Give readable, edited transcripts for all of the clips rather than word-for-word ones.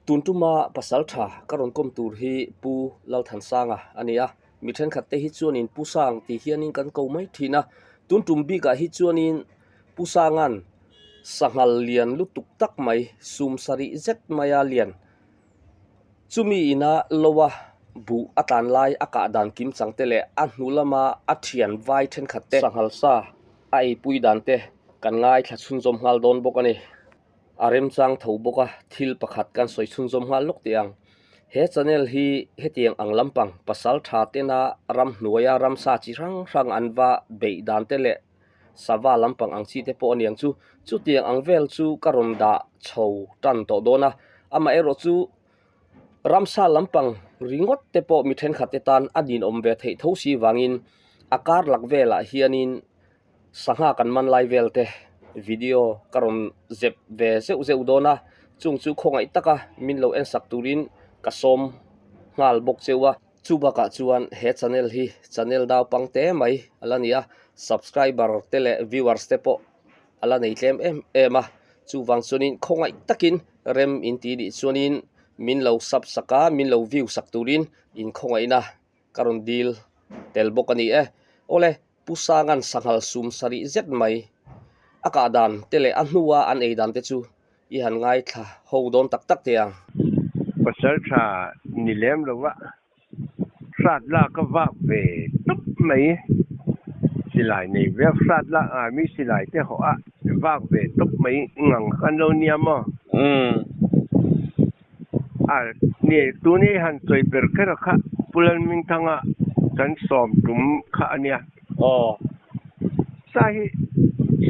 Tun tuma pasaltha ka rawn kawm tur hi Pu Lalthansanga a ni a, mi thenkhat te hi chuanin Pu Sang tih hianin kan ko mai thin a, tun tum bikah hi chuanin Pu Sanga'n sanghal lian lutuk tak mai sum sarih zet maia lian chumi ina loa buh a tlan lai a kah dan kim chang te leh a hnu lama a thian vai thenkhat te sanghal sa a eipui dan te kan ngaithla chhunzawm nghal dawn bawk a ni. A remchang tho bawk a, thil pakhat kan sawi chhunzawm nghal lawk teh ang. He channel hi hetiang ang lampang pasal tha tena ramhnuaia ramsa chi hrang hrang an va beih dan te leh sava lampang ang chi te pawh a niang chu. Chutiang ang vel chu ka rawn dah chho tan tawh dawn a, amaherawh chu ramsa lampang ringawt te pawh mi thenkhat te tan a ninawm ve theih tho si vangin a kar lak velah hianin Sangha kan man lai vel te video ka rawn zep ve zeuh zeuh dawn a, chung chu khawngaih taka min lo en sak turin ka sawm nghal bawk cheu a. Chu bakah chuan he channel hi channel naupang te mai a la ni a, subscriber te leh viewers te pawh a la nei tlem em em a, chuvang chuanin khawngaih takin rem in tih nih chuanin min lo sub sak a, min lo view sak turin in khawngaihna ka rawn dil tel bawk a ni e. Awle. Pu Sanga'n sanghal sum sarih zet mai a kah dan te leh a hnua an ei dan te chu i han ngaithla ho dawn tak tak teh ang. Pasal tha ni lem lo a, hrat lak a vak ve tawp mai. Silai nei ve a, hrat lak army silai te hawh a vak ve tawp mai ngang kha an lo nia maw? A ni, tun i han sawi ber kher a kha Pu Lalhmingthanga kan sawm tum kha a nia. Aw. Sa hi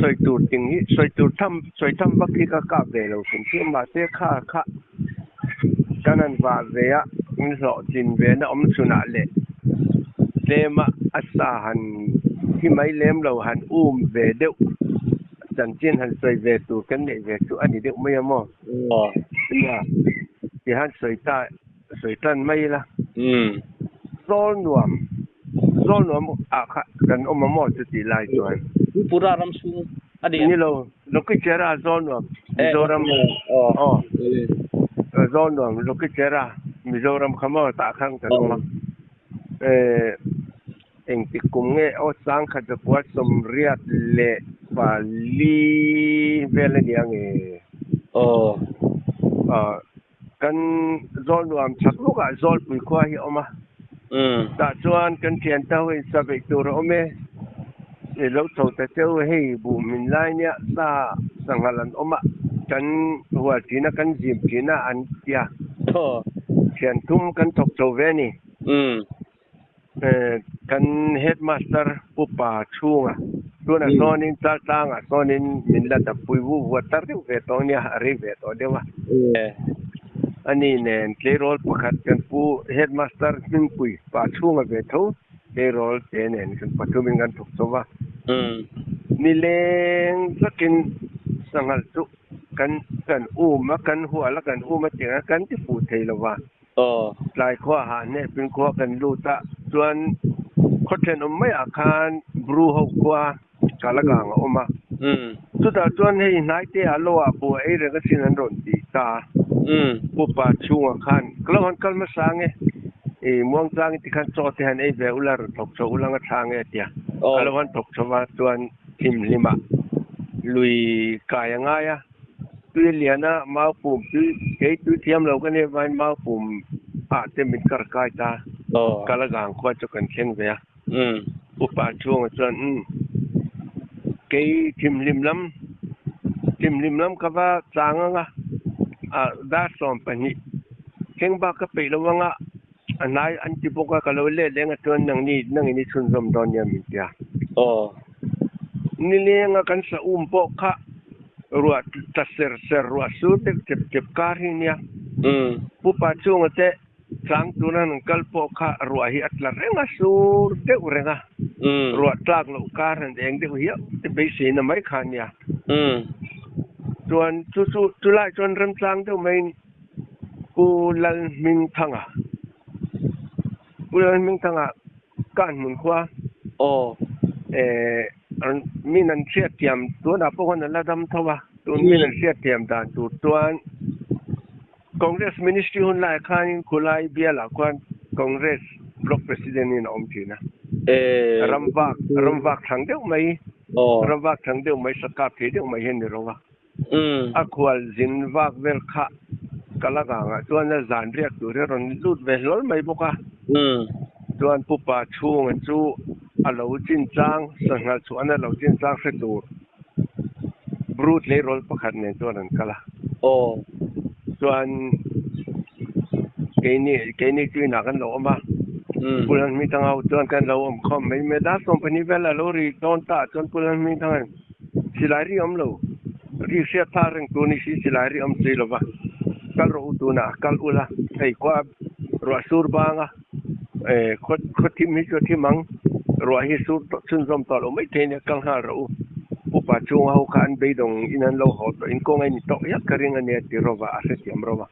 sawi tur ting hi sawi tur tham sawi tham vak hi ka kap ve lo hrim hrim mahse kha kha kan han vah ve a in hlawhtlin ve na awm chhunah leh tlem a a sa han thi mai lem lo han um ve deuh chanchin han sawi ve tur kan neih ve chu a ni deuh mai a maw. Aw. Nia, ti han sawi ta, sawi tan mai ila. Umm. Zawl nuam, zawl nuam ah kha kan awm a maw chuti lai chuan. Tripura ram chhung a ni. Ni lo, Lokichera zawl nuam, Mizoram. Aw. Aw. Zawl nuam, Lokichera, Mizoram kha maw tah khan kan awm a. Eh, engtik kum nge aw sangkhat zakua 84 vel a nia nge? Aw. Aw, kan zawl nuam chak lawkah Zawlpui khua hi a awm a. Tah chuan kan thiante ho in sa beih tur a awm e. I lo chho ta cheu hei buh min lai nia sa sanghal an awm a, kan hual thin a, kan zim thin a an tia. Aw. Thian thum kan thawk chho ve a ni. Kan headmaster upa chhunga tunah sawnin Chaltlangah sawnin min la dappui vu vu a tar deuh ve tawh nia a rei ve tawh deuh a. Ani nen tleirawl pakhat kan pu headmaster Hmingpui pa chhunga ve tho tleirawl te nen kan pathumin kan thawk chho va. Nileng takin sanghal chu kan kan um a kan hual a kan um a tiang a kan ti fuh thei lo va. Aw. Tlai khua hah hneh pin khua kan lut a, chuan khaw thenawm maiah khan Bru ho khua Kalagang a awm a. Chutah chuan hei hnaite ah lo ah buh a ei reng asin an rawn ti ta a. Upa chhungah khan ka lo han kal hmasa ang e, i muangchang i ti khan chaw te han ei ve ula rawn thawk chho ula nga thlang e a ti a. Ka lo han thawk chho va chuan thimhlimah lui kai a ngai a. Tui liana mau pum tui kei tui thiam lo ka nih avangin mau pum ah te min kar kai ta kal a gang khua chu kan thleng ve a upa chhungah chuan umm kei thimhlim lam thimhlim lam ka va chang anga ah dar 12 thleng bak ka peih lo anga a hnai an ti bawk a ka lo let leng a chuan nangni nangin i chhunzawm dawn nia min tia. Aw. Nilenga kan sa um pawh kha ruah tla ser ser ruah sur deuh chep chep kar hi nia. Pupa chunga te chang tuna an kal pawh kha ruah hi a tla reng a sur deuh reng a. Ruah tlak loh kar han eng deuh hiau te beiseina mai kha nia. Chuan chu chu chulai chuan remchang deuh maiin Pu Lalhmingthanga Pu Lalhmingthanga ka an hmun khua Aw. Eh min an hriatthiam tunah pawh khan a la dam tho a, tun min an hriatthiam dan tur chuan Congress Ministry hun laiah khanin khulai bialah khuan Congress Block President in a awm thin a. Ramvak ramvak thlang deuh mai ramvak thlang deuh mai sakap thei deuh mai hi a ni ro a. A khual zin vak vel kha Kalakangah chuan a zan riak tur hi a rawn lut ve hlawl mai bawk a. Chuan pupa chhunga chu a lo chinchang sanghal chhuahna lo chinchang hre tur Bru tleirawl pakhat nen chuan an kal a. Chuan keini keini chu inah kan lo awm a. Pu Lalhmingthanga ho chuan kan lo awm khawm mai mai a. Dar 12 vel a lo ri dawn ta chuan Pu Lalhmingthanga'n Silai ri awm lo, ri hriat phak reng tur ni si silai ri awm si lova, kal rawh u tunah kal ula, hei khua ruah sur bang a, khaw khaw thim hi chu a thim ang, ruah hi sur tawh chhunzawm tawh loh mai thei nia kal nghal rawh u, upa chhunga ho kha an beidawng in an lo haw tawh in kawng a ni tawh hiak ka ring a nia ti rawva a hrethiam rawva.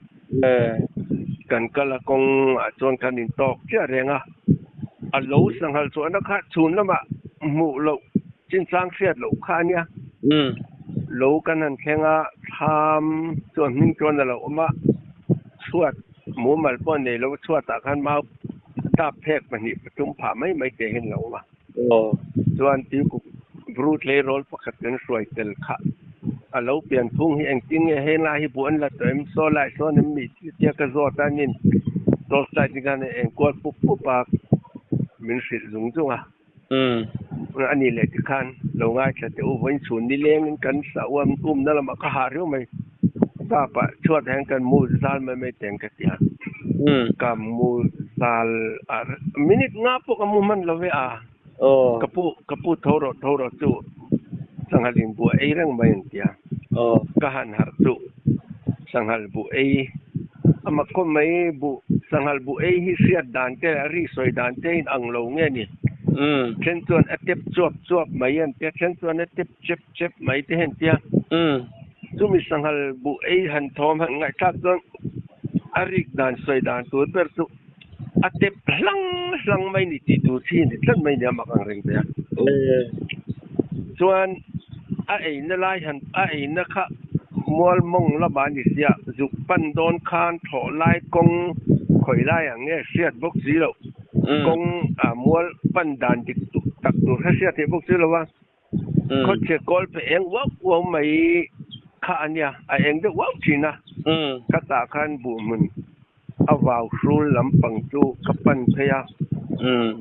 Kan kal a kawng ah chuan kan intawk chiah reng a, a lo sanghal chhuahna kha chhun lamah hmuh loh Chinchang hriat loh kha a nia. Lo kan han thleng a, thlam chu a hming chuan a lo awm a, chhuat mumal pawh a nei lo, chhuatah khan mau tap phek pahnih pathum phah mai mai te hian a lo awm a. Chuan tuikuk bru tleirawl pakhat kan hruai tel kha a lo pian phung hi engtin nge helai hi buh an la tawh em, saw lai sawn em mi tia ka zawt a nin torchlight ni khan a enkual pup pup a min hrilh zung zung a. A nih leh tikhan lo ngaithla teh u, vawiin chhun nilengin kan sa uam umna lamah ka hah riau mai. Tap ah chhuat ah hian kan mu zal mai mai teng ka ti a, ka mu zal a minute nga pawh ka mu hman lo ve a, ka pu ka pu tho rawh tho rawh chu sanghal in buh a ei reng mai an ti a, ka han harh chu sanghal buh ei a mak khawp mai buh sanghal buh ei hi hriat dan te leh a ri sawi dan te in ang lo nge ni then chuan a tep chuap chuap mai an tia then chuan a tep chep chep mai te hian tia chumi sanghal buh ei han thawm han ngaihthlak chuan a rik dan sawi dan tur ber chu a tep hlang hlang mai ni tih tur chi ni tlat mai nia mak ang reng ve a chuan a eina lai han a eina kha mual mawng lamah ni sia zuk pan dawn khan thlawh lai kawng khawi lai ang nge hriat bawk si loh kawng ah mual pan dan dik tak tur kha hriat theih bawk si lo a. Khawchhe kawl pe eng uau uau mai kha a nia, a eng deuh uau thin a, ka tah khan buhhmun a vau hrul lampang chu ka pan phei a,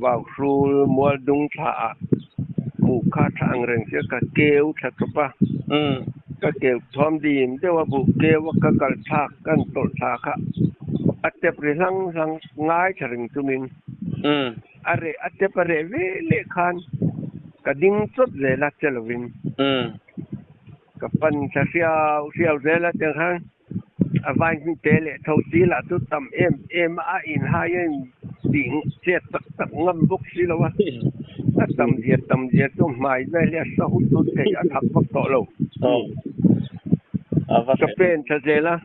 vau hrul mual dung thla ah buh kha thla ang reng sia ka keu thla chawp a, ka keu thawm dim deuh a buh keu a ka kal thlak kan tawlh thla kha a tep ri hlang hlang ngai thla ring chungin. A reh a tep a reh ve leh khan ka ding chawt zel a che lovin ka pan thla hriau hriau zel a tiang khan a vai hming te leh tho si lah chu tam em em a a inhai a in tih chet tak tak ngam bawk si lo a a tam zia tam zia chu hmai vel hi a sa hut hut thei a thak vak tawh lo ka pen thla zel a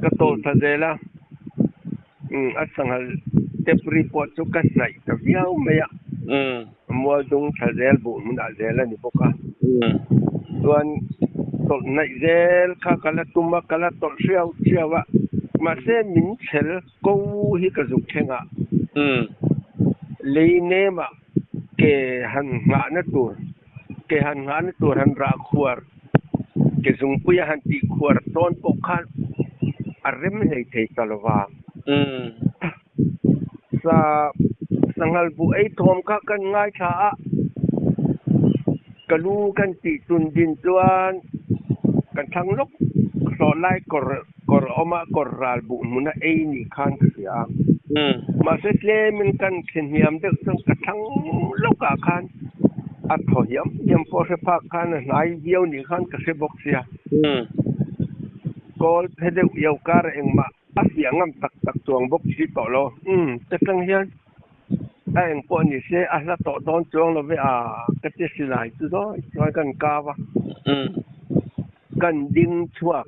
ka tawl thla zel a. A sanghal tep ri pawh chu ka hnaih ta viau mai a, mual dung thla zel buh hmunah zel a ni bawk a. Chuan tawlh hnaih zel kha ka la tum a, ka la tawlh hriau hriau a, mahse min chhel ko hi ka zuk thleng a, lei nemah ke han nghahna tur, ke han nghahna tur han rah khuar. Ke zungpuia han tih khuar tawn pawh khan a rem hlei thei ta lo va. Sa sanghal buh ei thawm kha kan ngaithla a, ka lu kan tih tun din chuan kan thlang lawk hlawh lai kawr kawr a awm a, kawr ral buh hmuna ei nih khan ka hria a. Mahse tlemin kan thli hniam deuh chuan ka thlang lawkah khan a thaw hiam hiam pawh hre phak khan a hnai viau nih khan ka hre bawk sia. Kawl phe deuh io kar engmah a fiah ngam tak tak chuang bawk si tawh lo. Umm ta tang hian a eng pawh ni se a hla tawh dawn chuang lo ve a ka ti silai chu zawi chuan kan kau a. Kan ding chhuak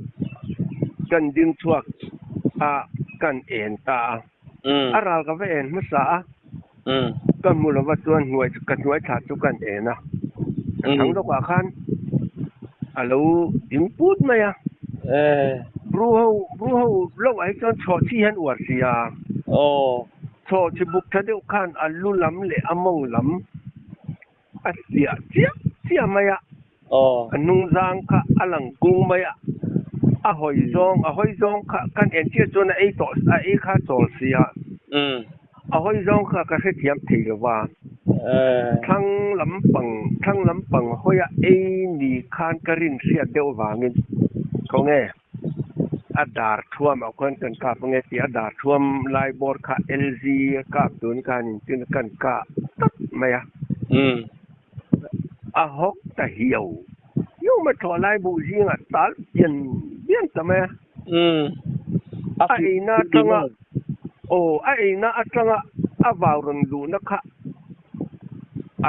kan ding chhuak a kan en ta a. A ral ka va en hmasa a. Ka hmu lova chuan hnuai ka hnuai thla chu kan en a. Ka thlang lawkah khan a lo ding put mai a. Bru ho Bru ho loh ah hi chuan chhawhchhi hian uar si a. Aw. Chhawhchhi buk tha deuh khan a lu lam leh a mawng lam a hliah chiah chiah mai a. Aw. A hnungzang kha a lang kung mai a. A hawi zawng a hawi zawng kha kan en chiah chuan a ei tawh a ei kha a chawl si a. A hawi zawng kha ka hrethiam thei lo va. Thlang lampang thlang lampang hawia ei ni khan ka rin hriat deuh vangin khawnge a dar thuam ah khuan kan kap ange tih a dar thuam lai bawr kha LG a kap tun khan in tin kan kah tawp mai a. A hawk ta hiau hiau mai thlawh lai buh zingah tal pian pian ta mai a. A eina atanga aw a eina atanga a vau rawn luhna kha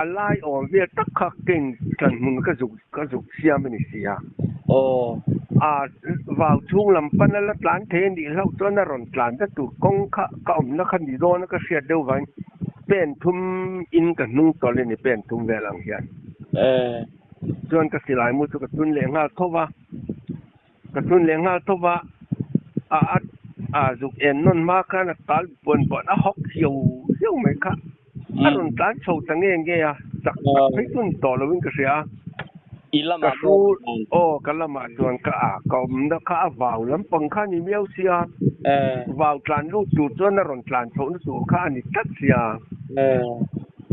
a lai awm vel tak kha keng tlan hmun ka zuk ka zuk siam a ni si a. A vau chhung lam pana la tlan thei a nih hlauh chuan a rawn tlan na tur kawng kha ka awmna kha ni dawn a ka hriat deuh vangin pen thum in ka hnung tawlh a ni pen thum vel ang hian. Chuan ka silai mu chu ka tun leh nghal tho va. Ka chhun leh nghal tho va, a a a zuk en nawn hma khan a tal buan buan a hawk hiau hiau mai kha. A rawn tlan chho ta nge nge a, chak tak phei chu ni tawh lovin ka hria a. Ka hru aw ka lamah chuan ka a ka awmna kha a vau lampang kha a ni miau sia, vau tlan lut tur chuan a rawn tlan chhohna tur kha a ni tlat sia.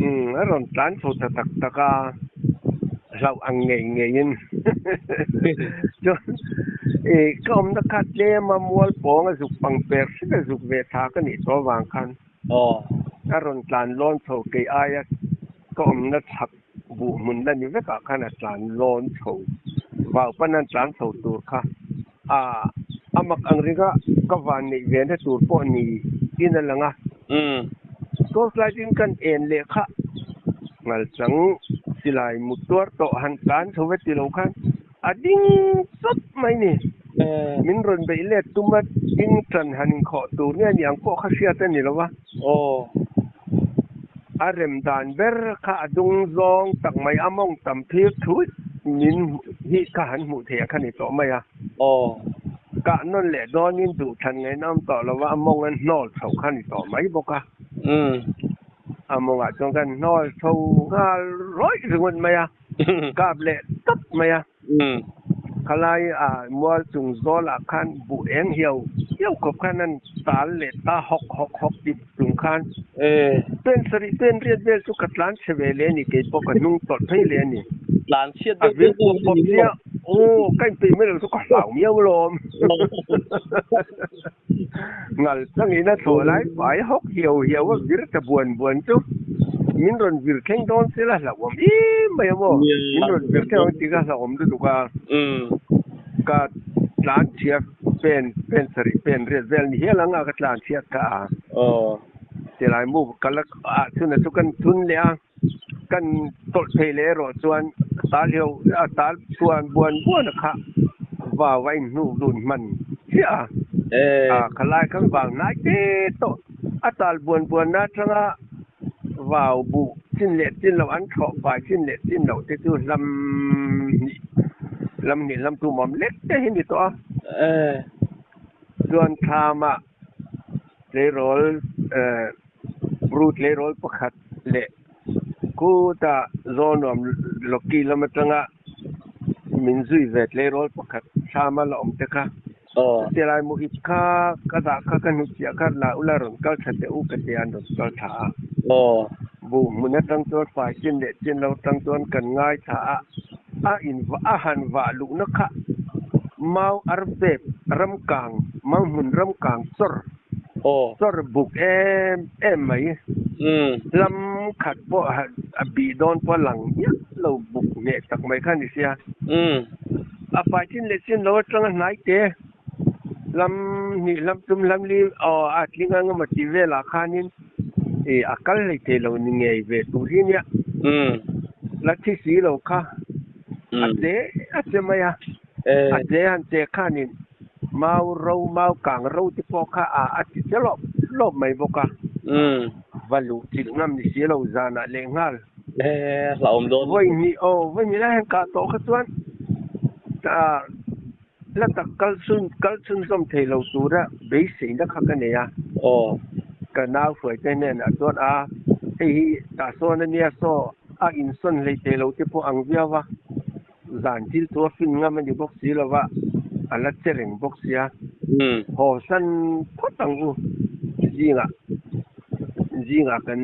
Umm a rawn tlan chho ta tak tak a. Hlauh ang ngei ngeiin chuan ih ka awmna kha tlem a mual pawng a zuk pang per hret a zuk ve tha ka nih tawh avang khan a rawn tlan lawn chho kei aia ka awmna chhak buh hmun la ni vekah khan a tlan lawn chho vau pawn an tlan chho tur kha a a mak ang ringa ka van neih ve na tur pawh ni in a lang a. Torch light in kan en leh kha ngalchang silai mu tuar tawh han tlan chho ve ti lo khan a ding chawp mai ni. Min rawn beih let tum a ding tan han inkhawh tur nge ni ang pawh kha hriat a ni lo va. A rem dan ber kha a dung zawng tak mai a mawng tam phir thut min hi kha han hmuh theih a kha ni tawh mai a. Kah nawn leh dawnin duh than ngaihna awm tawh lo va, a mawng an hnawl chho kha ni tawh mai bawk a. A mawngah chuan kan hnawl chho nghal rawih ringawt mai a, kap leh tawp mai a. Khalai a mual chung zawlah khan buh eng hiau hiau khawp khan an tal leh ta hawk hawk hawk ti chung khan pen sarih pen riat vel chu ka tlan chhe ve leh a ni keipawh ka hnung tawlh phei leh a ni. Tlan chhiat A deuh vir deuh pawp pawp chiah aw ka inpeih mai lo chu ka hlau miau alawm. Ngal changin a thlawh lai fai hawk hiau hiau a vir ta buan buan chu min rawn vir thleng dawn se la hlauhawm em mai a maw? Min rawn vir thleng ang tih kha hlauhawm lutuk a. Ka tlan chhiat pen pen sarih pen riat vel ni hial ang a ka tlan chhiat kha a. Tilai mu ka la ah chhun a chu kan thun leh a. Kan tawlh thei leh erawh chuan tal hiau a tal chuan buan buan a kha vau a inhnuh dun hman chiah a. A khalai khan vau hnai te tawh a tal buan buan na atanga vau buh chin leh chin loh an thlawh fai chin leh chin loh te chu hlam hnih hlam hnih hlam tum awm lek te hi ni tawh a. Chuan thlamah tleirawl Bru tleirawl pakhat leh khuta Zawlnuam Loki lam atanga min zui ve tleirawl pakhat thlama la awm te kha chuti lai mu ip kha ka dah kha ka hnutchhiah kha la ula rawn kal tha teh u ka ti a an rawn kal tha a. Buh hmun atang chuan fai chin leh chin lo atang chuan kan ngaithla a, a in a han vah luhna kha mau arpep ramkang mau hmun ramkang chawr Chawr buk em em mai. Lam khat pawh a bih dawn pawh a lang miah lo buk hneh tak mai kha a ni sia. A fai chin leh chin lo atanga hnai te lam hnih lam tum lam li aw a tling ang emaw tih velah khanin ih a kal hlei thei lo ni ngei ve tur hi nia. La thi si lo kha a che a che mai a. A che han che khanin Mau ro, mau kang ro te pawh kha a a ti che lawp lawp mai bawk a. Va luh chilh ngam ni si lo zanah leh nghal. Hlauhawm dawn. Vawi hnih aw, vawi hnih lai han kah tawh kha chuan Hla tak kal chhun kal chhunzawm thei lo tura beiseina kha ka nei a. Aw. Ka nau hruaite hnenah chuan a, hei hi tah sawn a nia saw a insawn hlei thei lo te pawh ang viau a, zan thil chu a fin ngam a ni bawk si lo va, a la che reng bawk sia. Haw san phawt ang u, zingah zingah kan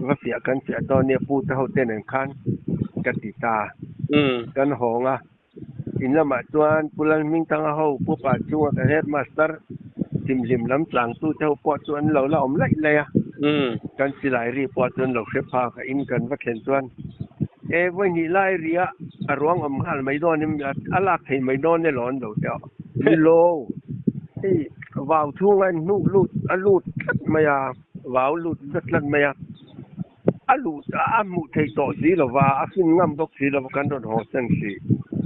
va fiah kan fiah dawn nia pu te ho te nen khan ka ti ta. Kan hawng a. In lamah chuan Pu Lalhmingthanga ho Pu Pa chunga ka headmaster thimhlim lam tlangtu te ho pawh chu an lo la awm laih laih a. Kan silai ri pawh chu an lo hre phak a, in kan va thlen chuan e vawi hnih lai ri a, a ruang awm nghal mai dawn em a lak thei mai dawn elaw an lo ti a. Ni lo, hei vau chhunga in hnuh lut a lut tlat mai a, vau lut tlat mai a. A luh a hmuh theih tawh si lo va, a fin ngam bawk si lo va, kan rawn haw san hrih.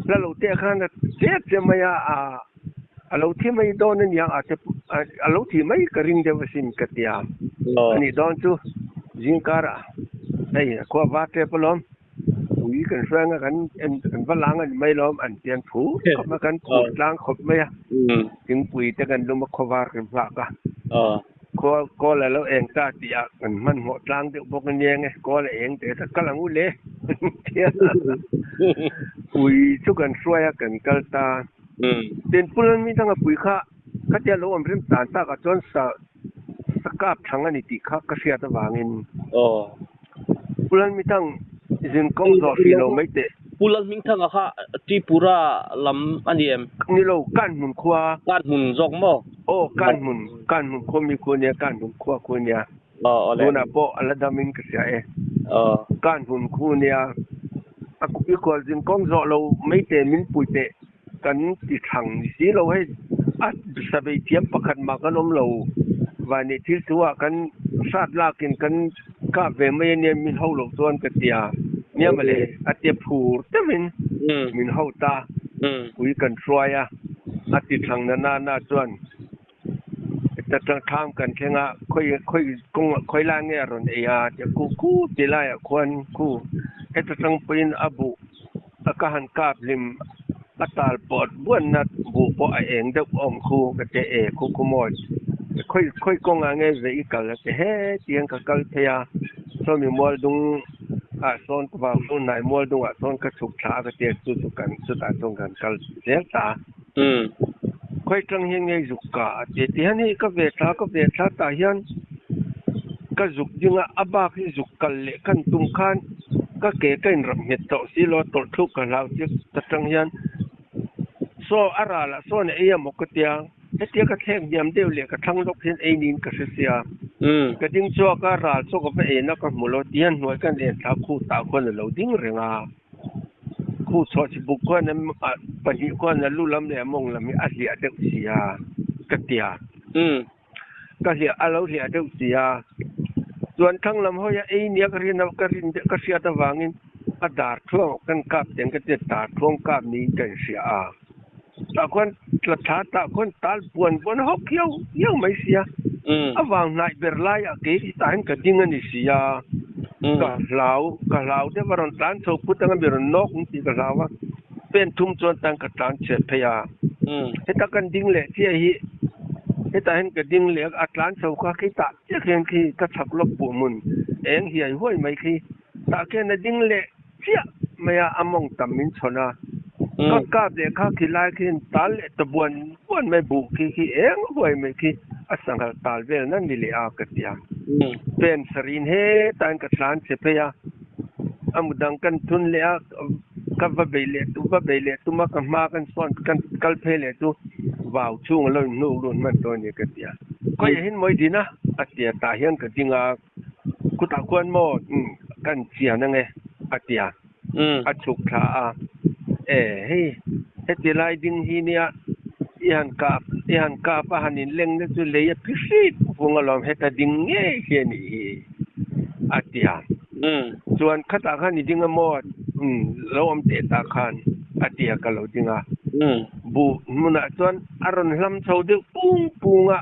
Hla lo teh khan a chet che mai a, a lo thi mai dawn a niang a te a lo thi mai ka ring deuh asin ka ti a. A nih dawn chu zingkarah hei khua var tep alawm, ui kan hruai anga kan en kan va lang a ni mai lawm an ti an phur khawp a, kan phur tlang khawp mai a, thingpui te kan lum a khawvar kan nghak a. Khawl kawl a lo eng ta tih ah kan hmanhmawh tlang deuh bawk a nia nge, kawl a eng teh ta kal ang u le ui chu kan hruai a kan kal ta. Tin Pu Lalhmingthanga pui kha khatia lo awm rem tan tak ah chuan sa sa kap thlang a ni tih kha ka hriat avangin Pu Lalhmingthang zin kawng zawh hrih lo mai teh. Pu Lalhmingthanga kha Tripura lam a ni em? Ni lo, Kanhmun khua. Kanhmun zawk maw? Aw, Kanhmun, Kanhmun khua mi khu ania, Kanhmun khua khu ania. Aw, aw le. Tunah pawh a la dam in ka hria e. Aw. Kanhmun khu ania. A i khualzin kawng zawh lo mai teh min pui teh kan ti thlang ni si lo hei. A sabei thiam pakhat mah kan awm lo. Vaineih thil thu ah kan hrat lak in kan kap ve mai ania min ho loh chuan ka ti a. Nia mawle a tia phur deuh in min ho ta. Pui kan hruai a, a ti thlang na na na chuan ta thlam kan thleng a, khawi khawi kawng khawi lai nge a rawn ei a tia khu khu ti laiah khuan khu heta tang pawhin a buh a ka han kap hlim a tal pawh buanna buh pawh a eng deuh awm khu ka ti e khu khu mawi khawi khawi kawngah nge ve i kal a ti he tiang ka kal phei a sawmi mual dung ah sawn ka vang chu hnai mual dungah sawn ka chhuk thla a ka tia chu chu kan chutah chuan kan kal zel ta a. Khawi tang hian nge zuk ka a ti ti hian hei ka ve thla ka ve thla tah hian ka zuk ding a a bak hi zuk kal leh kan tum khan ka ke ka inrap nghet tawh si lo a tawlh thluk ka hlau chiah ta tang hian saw a ral ah sawn a ei a maw ka tia. Hetia ka thlek hniam deuh leh ka thlang lawk hian ei niin ka hre sia. Ka ding chhuak a, ral chu ka va en a, ka hmu lo. Tihian hnuai kan en thla khu tah khuan a lo ding reng a. Khu chhuah chi buk khuan a pahnih khuan a lu lam leh a mawng lam hi a hliah deuh si a, ka tia. Ka hliah a lo hliah deuh si a. Chuan thlang lam hawi a ei nia ka rin a, ka rin ka hriat avangin a dar thuang kan kap teng ka tia, dar thuang kap niin ka inhria a. Tah khuan tla thla tah khuan tal buan buan hawk hiau hiau mai sia. A vang hnaih ber laiah kei hi tah hian ka ding a ni sia. Ka hlau ka hlau deuh a rawn tlan chho phut anga mi rawn nawk ang tih ka hlau a. Pen thum chuan tan ka tlan chhiat phei a. Heta kan ding leh chiah hi hetah hian ka ding leh a, a tlan chho kha khi tah chiah khian khi ka chhak lawk buh hmun eng hiai huai mai khi tah khian a ding leh chiah mai a, a mawng tam min chhawn a, ka kap leh kha khi lai khian tal leh ta buan buan mai buh khi khi eng huai mai khi a sanghal tal vel na ni leh a ka ti a, pen sarin hetain ka tlan che phei a, a mu dang kan thun leh a, ka va bei leh va bei leh tum a, ka hma kan sawn kan kal phei leh chu vau chhung a lo inhnuk lut hman tawh a ni ka ti a, khawiah hian mawi din a, a ti a, tah hian ka ding a. Khutah khuan maw kan chian ange a ti a, a chhuk thla a, e hei heti lai ding hi nia i han kap i han kap a han inleng na chu lei a phi hrit vung alawm heta ding ngei hi a nih hi a ti a, chuan khatah khan i ding a maw lo awm teh tah khan a ti a ka lo ding a, buh hmunah chuan a rawn hlam chho deuh pung pung a.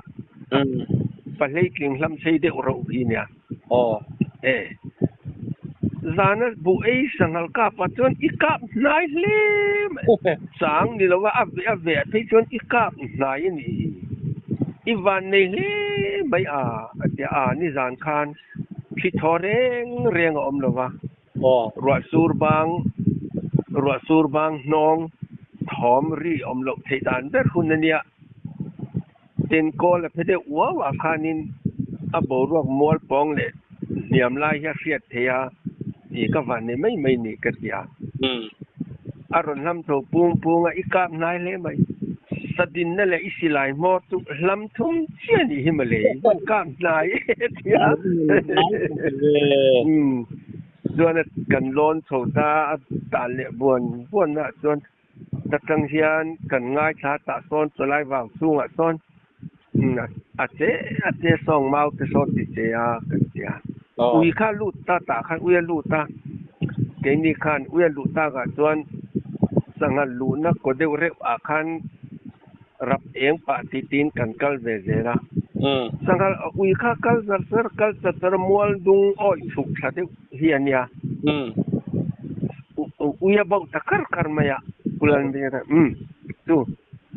Pahleitling hlam sei deuh rauh hi nia. Aw. E. Zana buh ei sanghal kap ah chuan i kap hnai hle mai. Chang ni lova a veh a veh phei chuan i kap hnai a nih hi. I van nei hle mai a, a ti a. Nizan khan thli thaw reng reng a awm lova. Ruah sur bang, ruah sur bang hnawng thawm ri awm loh theih dan ber hun a nia. Tin, kawl a phe deuh uau ah khanin a boruak mual pawng leh hniam lai hi a hriat theih a, ih ka van nei mai mai ni ka ti a. A rawn hlam tho pung pung a, i kap hnai hle mai. Sadinna leh i silai hmawr chu hlam thum chiah nih hi mawle, i van kap hnai e ti a. Chuan kan lawn chho ta a, tan leh buan buan ah chuan Ta tang hian kan ngaithla tah sawn chawlai vang chungah sawn a che a che sawng mau te sawn ti che a kan ti a. Ui kha lut ta tah khan ui a lut a, keini khan ui a luh takah chuan sangha luhna kaw deuh reuh ah khan rap eng pah ti tiin kan kal ve zel a. Sangha ui kha kal zar zar kal char char a mual dung awih chhuk thla deuh hi a nia. Ui a bauh ta kar kar mai a, Pulan ber a, Umm, chu,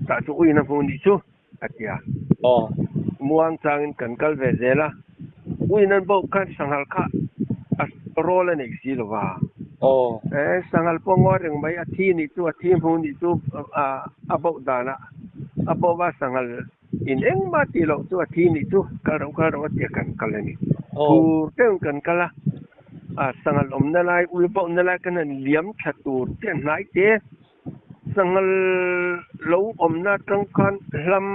tah chu uiin a hmuh nih chu, a ti a. Muang changin kan kal ve zel a, uiin an bauh khan sanghal kha a rawl a nei si lo va. E, sanghal pawh ngawi reng mai, a thi nih chu, a thi hmuh nih chu, a bauh danah a bauh va, sanghal In engmah tih loh chu a thi nih chu kal rauh kal rauh a tia kan kal a ni. Phur deuhin kan kal a, a sanghal awmna lai ui bauhna lai kan han liam thla tur te a hnai te. Sanghal lo awmna atang khan hlam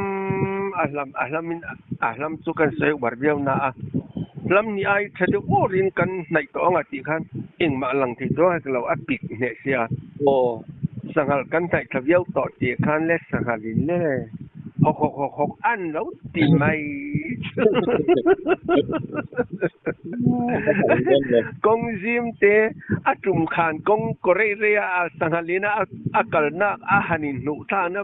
a hlam a hlamin a hlam chu kan sawi uar viau na a, hlam ni ai tha deuh awrin kan hnaih tawh ang a tih khan engmah lang thei chuang hek lo a pik hneh sia. Sanghal kan hnaih thla viau tawh tih khan le sanghal in le. Hawk hawk hawk hawk an lo ti mai chu. Kawng zim te a tum khan kawng kaw rei rei a sanghal in a a kalnak a han in hnuh thlakna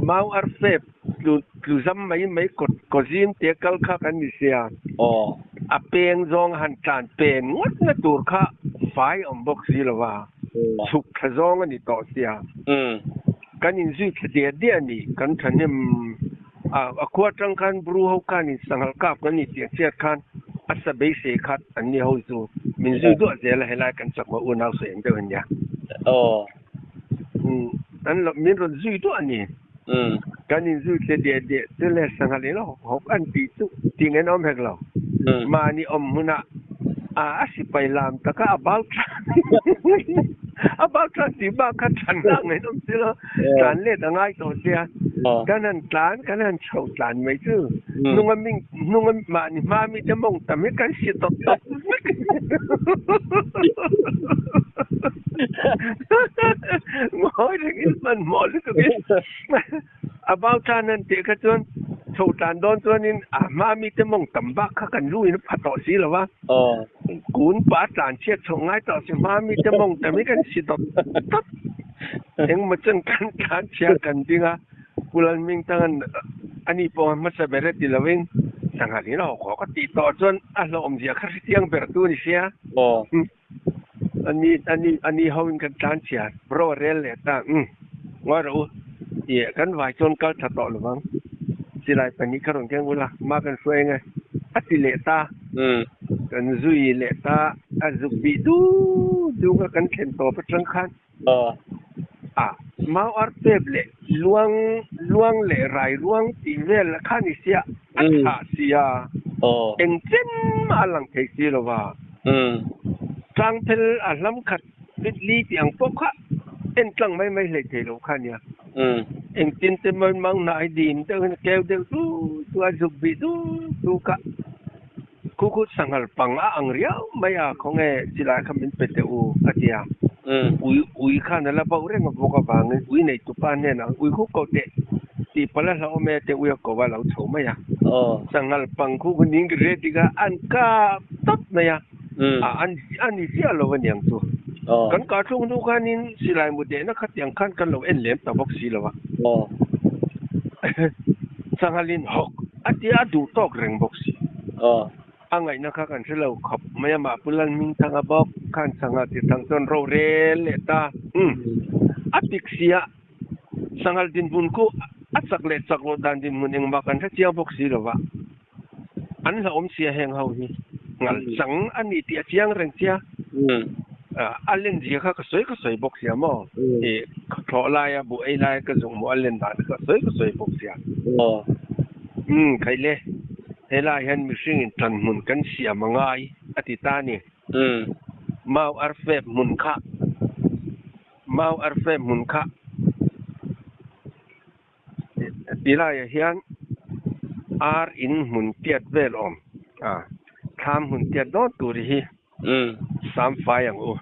mau ar fep tlu tlu zam mai mai kaw kaw zim te kal kha kan ni sia. A peng zawng a han tlan pen ngawt na tur kha fai awm bawk si lo va, chhuk thla zawng a ni tawh sia. Kan inzui thla diah diah a ni. Kan thahnem a, a khua atang khan Bru ho khan in sanghal kap kan ni tih an hriat khan a sa beisei khat an ni ho chu min zui duah zel a, helai kan chakma unau sawi ang deuh a nia. Umm an lo min rawn zui duah a ni. Kan inzui thla diah diah chu le sanghal in hawk hawk an tih chu tih an awm hek lo. Mahni awm hmunah a a sipai lam taka a bau tlan a bau tlan tih bak kha than na ang in awm si lo tlan let a ngai tawh sia kan han tlan kan han chho tlan mai chu hnunga ming hnunga mahni hma mi te mawng tam hi kan si tawp tawp vek ngawi rengin hmanhmawh lutuk in A bau tan an tih kha chuan chho tlan dawn chuanin a hma mite mawng tam bak kha kan lu in a pha tawh si lo va, kun pah a tlan chhiat chhoh ngai tawh si hma mite mawng tam hi kan si dawt dawt. Engmaw chuan kan tlan chhia kan ding a, Pu Lalhmingthanga'n ani pawh a hmasa ber e ti lovin sanghal in a hawk hawk a tih tawh chuan a hlawhawmzia kha hrechiang ber tu a ni sia. Ani ani ani ho in kan tlan chhia bro a rel leh ta umm ngawi rawh u tih kan vai chuan kal tha tawh lovang silai pahnih kha rawn keng ula ma kan hruai ange a ti leh ta kan zui leh ta a zuk bih duk duk a kan thlen tawp atang khan a mau ar pep leh luang luang leh rai ruang tih vel kha ni sia a chhah sia engchen mah a lang thei si lova. Tlangphel a hlam khat fit li tih ang pawh kha en tlang mai mai hlei thei lo kha a nia. Engtin te mawi mang hnah hi dim deuh hian a keu deuh du du a, zuk bih du du kha khu khu sanghal pang a ang riau mai a, khawnge silai kha min pe teh u a ti a. Ui ui khan a la bauh reng a bawk avangin ui nei tupa hnenah ui khup ko teh tih palh a hlauhawm e teh ui a ko a lo chho mai a. Sanghal pang khu khu ning ready kha an kap tawp mai a, a a ni chiah lo aniang chu. Kan kah thlung hnu khanin silai mu dehna kha tiang khan kan lo en lem ta bawk si lo a. Sanghalin hawk a tia a duh tawk reng bawk si. A ngaihna kha kan hre lo khawp mai a, mah Pu Lalhmingthanga bawk khan sangha ti thang chuan rorel leh ta. Umm, a tik sia, sanghal dinhmun khu a chak leh chak loh dan dinhmun engmah kan hre chiang bawk si lo va, an hlauhawm sia heng ho hi ngal chang a ni tih a chiang reng sia. A len zia kha ka sawi ka sawi bawk sia maw? I thlawh laia buh ei laia ka zuk hmuh a len dan kha ka sawi ka sawi bawk sia. Umm khaile, helaiah hian mihringin tan hmun kan siam a ngai a ti ta a ni. Mau arfep hmun kha, mau arfep hmun kha ti laiah hian ar in hmun tiat vel awm a, thlam hmun tiat dawn tur hi sam fai ang u.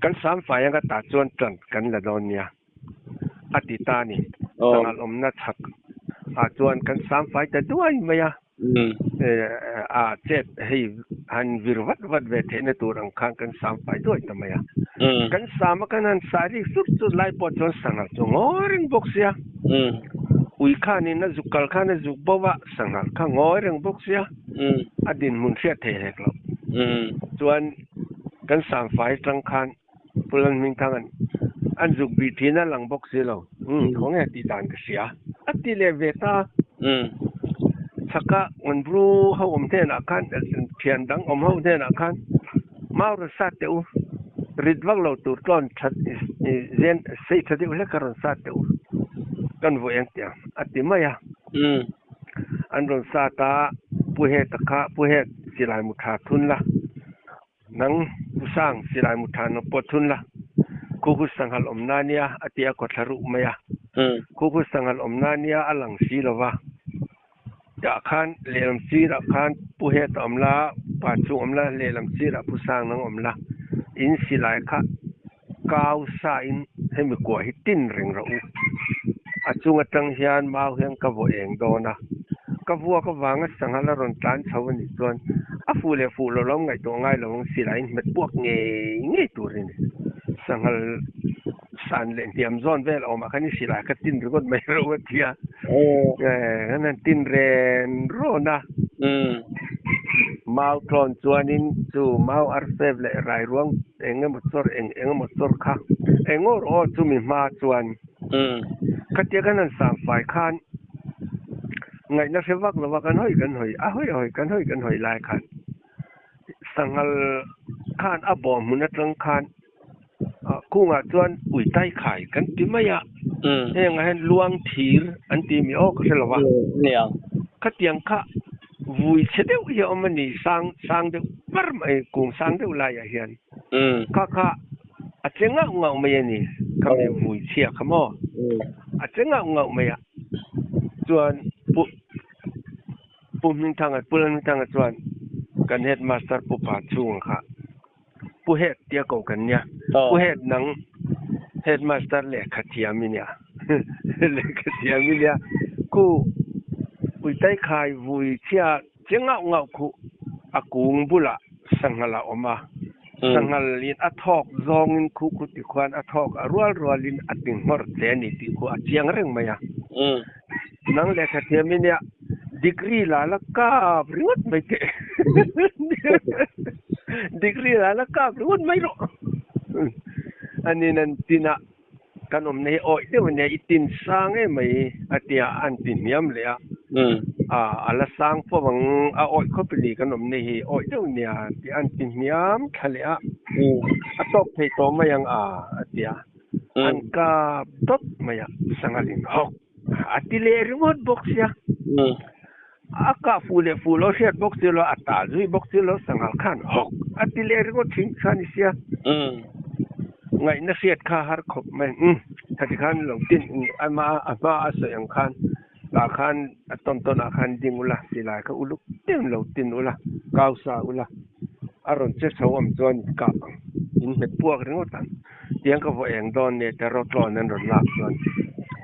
Kan sam fai anga tah chuan tan kan la dawn nia a ti ta a ni. Sanghal awmna chhak ah chuan kan sam fai ta duai mai a. A chet hei han vir vat vat ve theihna tur ang khan kan sam fai duai ta mai a. Kan sam a kan han sai rik sut sut lai pawh chuan sanghal chu ngawi reng bawk sia. Ui khanin a zuk kal khan a zuk bo a, sanghal kha ngawi reng bawk sia. A dinhmun hriat thei hek loh. Chuan kan sam fai atang khan Pu Lalhmingthanga'n an zuk bih thin a lang bawk si lo. Umm, khawnge tih dan ka hria. A ti leh ve ta. Chhaka Nganbru ho awm hnenah khan, thian dang awm ho hnenah khan mau rawn sat teh u. Rit vak lo tur tlawn that zen sei tha deuh hlek kha rawn sat teh u. Kan vawi ang tih ang a ti mai a. An rawn sat a, Pu Heta kha, Pu Het silai mu tha thun la. Nang Pu Sang, silai mu tha nawk pawh thun la, khu khu sanghal awm na nia a ti a kawthla ruh mai a. Khu khu sanghal awm na nia a lang si lo va. Tah khan lehlam sirah khan Pu Het a awm la, Pa Chung awm la, lehlam sirah Pu Sang nang awm la. In silai kha kau sa in hemi kua hi tin reng rawh u. A chung atang hian mau hian ka vaw eng dawn a, ka vuak avanga sanghal a rawn tlan chho a nih chuan a fuh leh fuh lo lam ngaihtuah ngai lo ang silai in hmet puak ngei ngei tur a ni. Sanghal san leh hniam zawn vel a awmah khan i silai kha tin ringawt mai rawh a ti a, kan han tin ren rawn a. Mau tlawn chuanin chu mau arfep leh rairuang eng emaw chawr eng eng emaw chawr kha eng awr aw chumi hma chuan khatia kan han sang fai khan ngaihna hre vak lova kan hawi kan hawi a hawi a hawi kan hawi kan hawi lai khan sanghal khan a bawm hmun atang khan kungah chuan ui tai khai kan ti mai a hengah hian luang thir an ti mi aw ka hre lova khatiang kha Vui chhe deuh hi a awm a ni, sang sang deuh par mai, kung sang deuh laiah hian. Kha kha a che ngauh ngauh mai a ni, kha mi vui chhia kha maw? A che ngauh ngauh mai a, chuan Pu Pu Hmingthanga, Pu Lalhmingthanga chuan kan headmaster Pu Pa chhunga kha Pu Head tia ko kan nia, Pu Head nang headmaster lehkha thiam i nia, lehkha thiam i nia, khu Uitai khai vui chhia che ngauh ngauh khuh a kung bulah sanghal a awm a, sanghal in a thawk zawngin khu khu ti khuan a thawk a rual rualin a ti nghawr che a ni tih khu a chiang reng mai a. Nang lehkha thiam i nia, degree la la kap ringawt mai teh. Degree la la kap ringawt mai rawh. Anin an tinah kan awmna hi awih deuh a nia, i tin sang em mai a tia an ti hniam leh a. A la sang fo ang, a awih khawp i ni kan awmna hi awih deuh a nia tih an ti hniam thla leh a. A tawk thei tawh mai ang a, a tia. An kap dawt mai a, sanghal in hawk. A ti leh ringawt bawk sia. A kah fuh leh fuh lo hriat bawk si lo, a tah zui bawk si lo, sanghal khan hawk a ti leh ringawt thin kha ni sia. Ngaihna hriat kha har khawp mai. Umm, khati khan lo tin ama a hma a sawi ang khan tah khan a tawn tawn ah khan ding ula, silai kha uluk deuhin lo tin ula, kau sa ula, a rawn che chho awm chuan in kap ang, in hmet puak ringawt ang. Tiang ka vaw eng dawn nge te rawtlawn an rawn lak chuan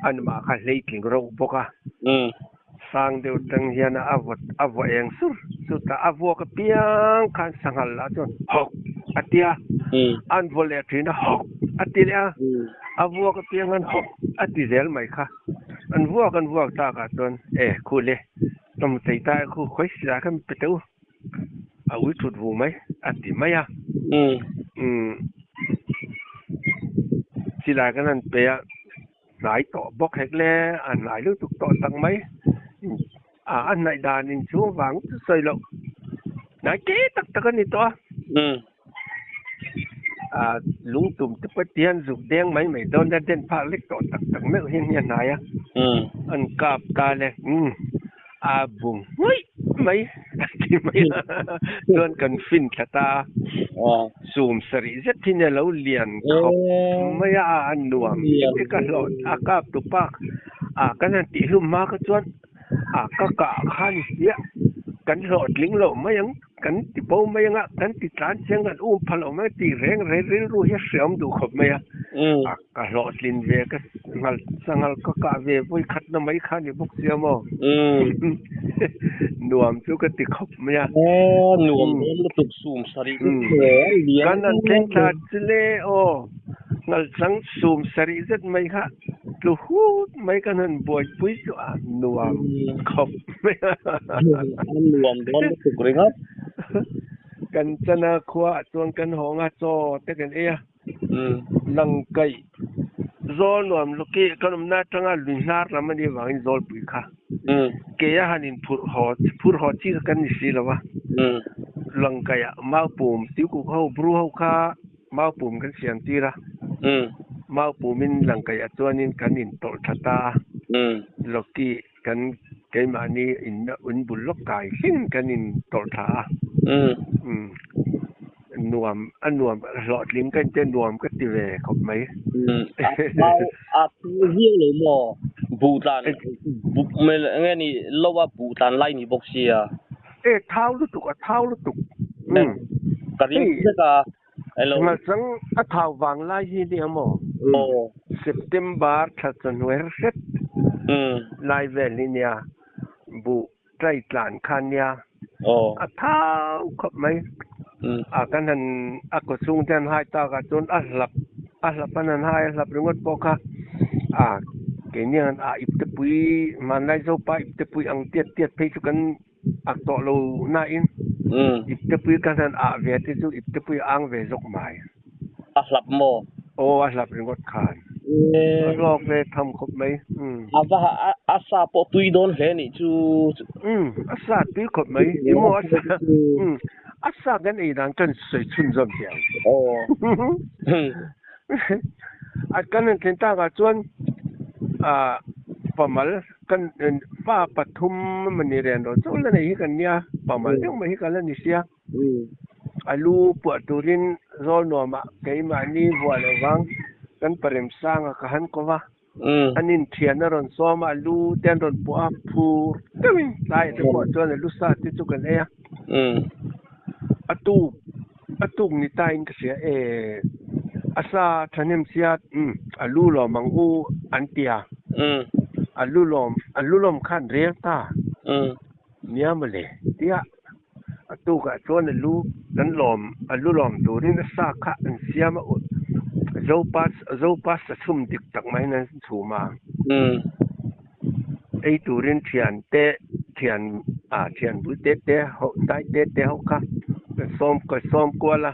anmah kha hleitling reuh bawk a, sang deuh tang hian a vaw a vaw eng sur sur ta, a vuak apiang khan sanghal lah chuan hawk a ti a, an vaw leh thin a hawk a ti leh a, a vuak apiang khan hawk a ti zel mai kha, an vuak an vuak takah chuan e khu le ka hmu thei ta e khu khawi silai kha mi pe teh u. A ui thut vu mai a ti mai a. Umm silai kan han pe a, hnai tawh bawk hek le, a hnai lutuk tawh tak mai. A a hnaih dan inchhung vang chu sawi loh hnai te tak tak a ni tawh a. A lungtum te pawh ti hian zuk deng mai mai dawn a den phak lek tawh tak tak meuh hian hi a hnai a. An kap ta le umm a bu ngawih mai a ti mai a chuan kan fin thla ta a. Sum sarih zet hi nia lo lian khawp mai a a nuam te ka hlawh a kap tu pa a kan han tih hlum hma kha chuan a ka kah kha ni sia kan hlawhtling loh mai ang kan ti bo mai anga kan ti tlan chiang kan um pha loh mai tih reng reng rilru hi a hreawm duh khawp mai a a ka hlawhtlin ve ka ngal sanghal ka kah ve vawi khat na mai kha ni bawk sia maw nuam chu ka ti khawp mai a nuam dawn lutuk sum sarih te chu a lian kan han thleng thla chu le aw ngal chang sum sarih zet mai kha tlu hut mai kan han buaipui chu a nuam khawp mai a a nuam dawn lutuk ringawt kan chana khua ah chuan kan hawng a chaw te kan ei a Lang kaih zawl nuam luki kan awmna atanga lui hnar lam a nih avangin zawlpui kha ke a han in phurh haw phurh haw chi kha kan ni si lo va. Lang kaihah mau pum tuikuk ho bru ho kha mau pum kan siam tir a, mau pumin lang kaihah chuanin kan in tawlh tha ta a, Loki kan keimahni in in bul lawk kai hlim kan in tawlh thla a nuam a nuam hlawhtling ka intia nuam ka ti ve khawp mai. A thau a thau viau lo maw buh tlan buh nge ni lo a buh tlan lai ni bawk sia. E thau lutuk a thau lutuk ka ring vek a. Hello. Ngalchang a thau vang lai hi nia maw? Aw. September thla chawhnuai hret lai vel hi nia buh tlai tlan kha nia Aw. A thau khawp mai. A kan han a kaw chhung te han hai tak ah chuan a hlap a hlap an han hai a hlap ringawt pawh kha a keini ang a ipte pui hmanlai zopa ipte pui ang tiat tiat phei chu kan A tawh lo nain iptepui ka hnan ah ve te chu iptepui a ang ve zawk mai. A hlap maw? Aw a hlap ringawt khan. A hlawk ve tham khawp mai. A va a sa pawh tui dawn hle nih chu. A sa tui khawp mai. Emaw a sa a sa kan ei dan kan sawi chhunzawm thei ang. Aw. A kan han thlen takah chuan pamal Kan pa pathum mani rian rawh chauh la nei hi kan nia, pamal deuh mai hi ka la ni sia. A lu puah turin zawl nuamah keimahni vuah loh vang kan paremsanga ka han ko va. An inthian a rawn sawm a, a lu te an rawn puah a, phur deuhin tlaiah te pawh chuan a lu sa te chu kan ei a. A tuk a tuk ni tain ka hria e, a sa thahnem sia a lu lawm ang u an ti a, a lu lawm a lu lawm khan rel ta nia mawle tia a tukah chuan a lu kan lawm a lu lawm turin a sa kha an siam a zopa zopa sa chhum dik tak maiin an chhum a. Ei turin thian te thian ah thian bul te te ho hnai te te ho kha ka sawm ka sawm kual a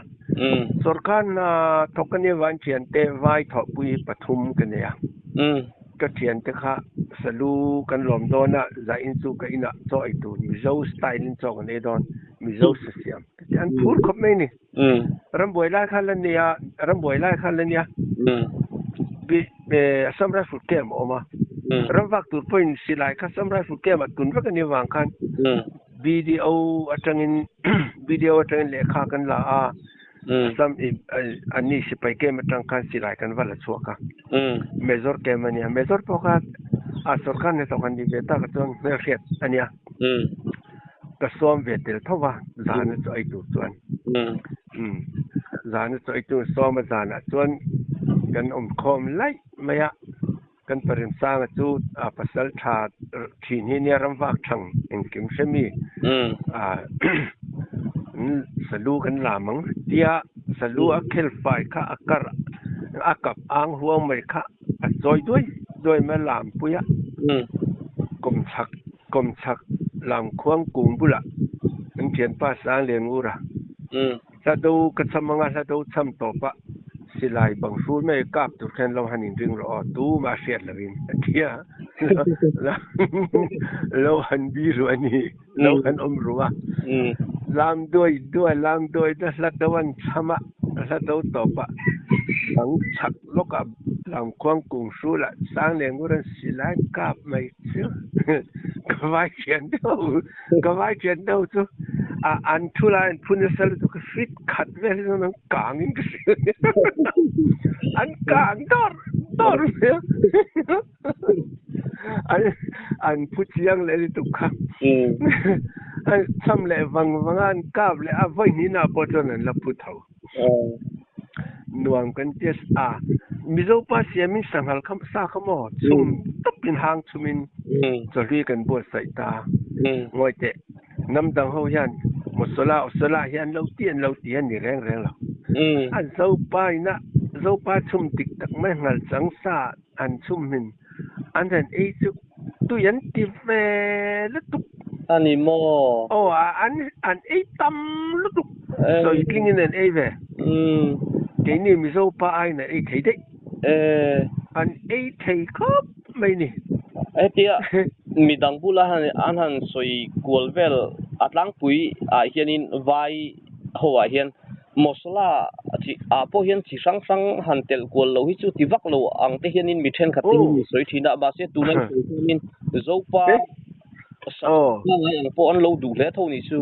sawrkar hna thawk a nia vang thian te vai thawhpui hi pathum ka nei a ka thian te kha salu kan lawm dawn a zain chu ka inah chaw ei tur mizo style in chaw kan ei dawn mizo sa siam an phur khawp mai a ni rambuai lai khan la nia rambuai lai khan la nia Assam Rifle camp a awm a, ram vak tur pawhin silai kha Assam Rifle camp ah tun vek a nih avang khan BDO atangin BDO atangin lehkha kan la a, Assam an ni sipai camp atang khan silai kan va la chhuak a, Major camp a nia, Major pawh kha a sorkar hnathawk an nih ve tak ah chuan hmelhriat a nia, ka sawm ve tel tho va zana chu ei tur chuan. Zana chu ei tur sawm a zanah chuan kan awm khawm laih mai a, kan Paremsanga chu a pasal tha thin hi nia ram vak thang engkim hre mi salu kan lam ang tia salu a khel fai kha a kar a kap ang huang mai kha a chawi duai duai mai a lam pui a kawmchhak kawmchhak lam khuang kung bulah. Kan thianpa Sanglian Ngura. Hla do ka cham anga hla do cham tawp a silai bang hrul mai kap tur khan lo han inring rawh aw tumah hriat lovin a ti a. Lo han bi ru a ni, lo han awm ru a. Lam duai duai lam duai duai hla do an cham a, hla do tawp a bang chhak lawkah lamkhuang kung hrulah Sanglian Ngura silai kap mai chu ka vai thian deuh. Ka vai thian deuh chu a an thu lai an phu nasa lutuk a fit khat vel hi chuan an kang in ka hria an kang dawrh dawrh mai a an an phu chiang leh lutuk kha an cham leh vang vang a an kap leh a vawi hnih nah pawh chuan an la phu tho. Nuam kan ti a, Mizo pa siamin sanghal kha sa kha maw chhum tawpin hang chhumin chawhlui kan buatsaih ta. Ngawi teh, hnam dang ho hian Mawsawla Awsawla hi an lo ti an lo ti a ni reng reng lo. A Zopa ina Zopa chhum dik tak mai nghal chang sa an chhum hmin an han ei chu tui an ti ve lutuk. A ni maw? Aw, an an ei tam lutuk. Sawi tlingin an ei ve. Keini Mizo pa aiin an ei thei daih. An ei thei khawp mai ni. Hetia midang bula an han sawi kual vel a tlangpui ah hianin vai ho ah hian Masala chi ah pawh hian chi hrang hrang han telh kual lo hi chu ti vak lo ang te hianin mi thenkhat te hian sawi thin a, mahse tuna i sawi chuanin Zopa hmangaih ang pawh an lo duh hle tho nih chu.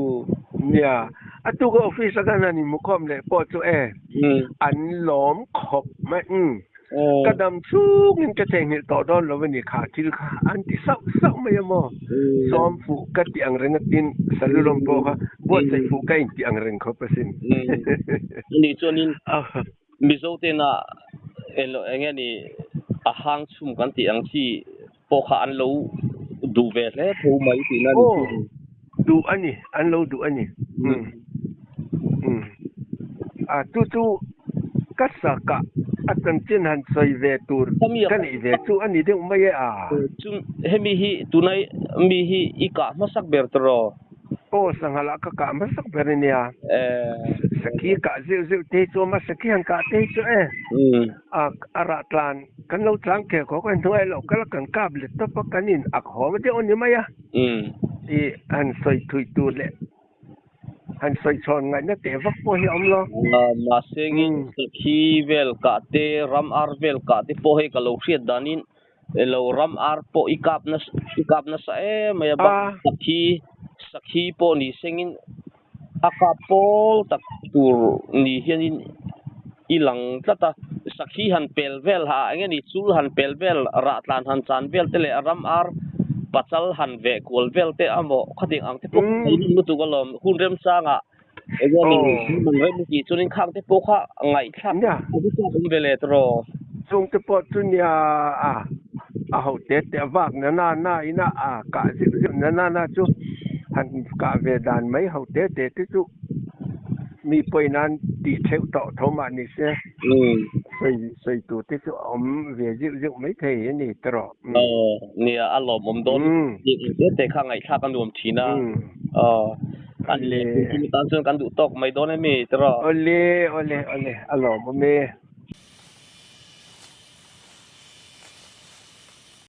Nia, a tuka office a kan han inhmukhawm leh pawh chu e, an lawm khawp mai. Ka dam chungin ka theihnghilh tawh dawn lo a ni kha thil kha an ti sauh sauh mai a maw? Sawm fuh ka tih ang reng a tin Salulawm pawh kha buatsaih fuh ka intih ang reng khawp asin. Ani chuanin Mizo tena eng nge ni a hang chhum kan tih ang chi pawh kha an lo duh ve hle tho mai tihna a ni chu. Aw, duh a ni, an lo duh a ni. A chu chu ka sakah a chanchin han sawi ve tur ka neih ve chu a ni deuh mai e a. Chu hemi hi tunai mi hi i kah hmasak ber tawh? Aw, sangha lah ka kah hmasak ber a nia. Sakhi kah zeuh zeuh te hi chu a awm a, sakhi han kah te hi chu e. A rah tlan kan lo tlang kher khawk a, hnuai loh kal a kan kap let tawp a, kan in ak haw deuh a ni mai a. I han sawi thui tur leh han sawi chhawn ngaihna teh vak pawh hi a awm lo. Mahse nge sakhi vel kah te, ram ar vel kah te pawh hei ka lo hriat danin elo ram ar pawh i kap nasa i kap nasa em mai a bak sakhi sakhi pawh ni sengin a kap pawl tak tur ni hianin i lang tlat a sakhi han pel vel ha eng nge ni chul han pel vel rah tlan han chan vel te leh ram ar pachal han veh kual vel te amaw khatiang ang te pawh kha i rin lutuk alawm hun remchangah eng nge ni man rem tih chuanin khang te pawh kha ngaihthlak a chu chak awm ve leh tawh. Chung te pawh chu nia a a ho te te a vak na na na ina a kah zeuh zeuh na na na chu han kah ve dan mai ho te te te chu mi pawhin nan tih theuh tawh tho mah ni se sawi sawi tur te chu a awm ve zeuh zeuh mai thei a ni tawh. Aw nia a lawmawm dawn te te kha ngaihthlak a nuam thin a aw a ni leh tan chuan kan duh tawk mai dawn em mi tawh. Awle awle awle a lawmawm e.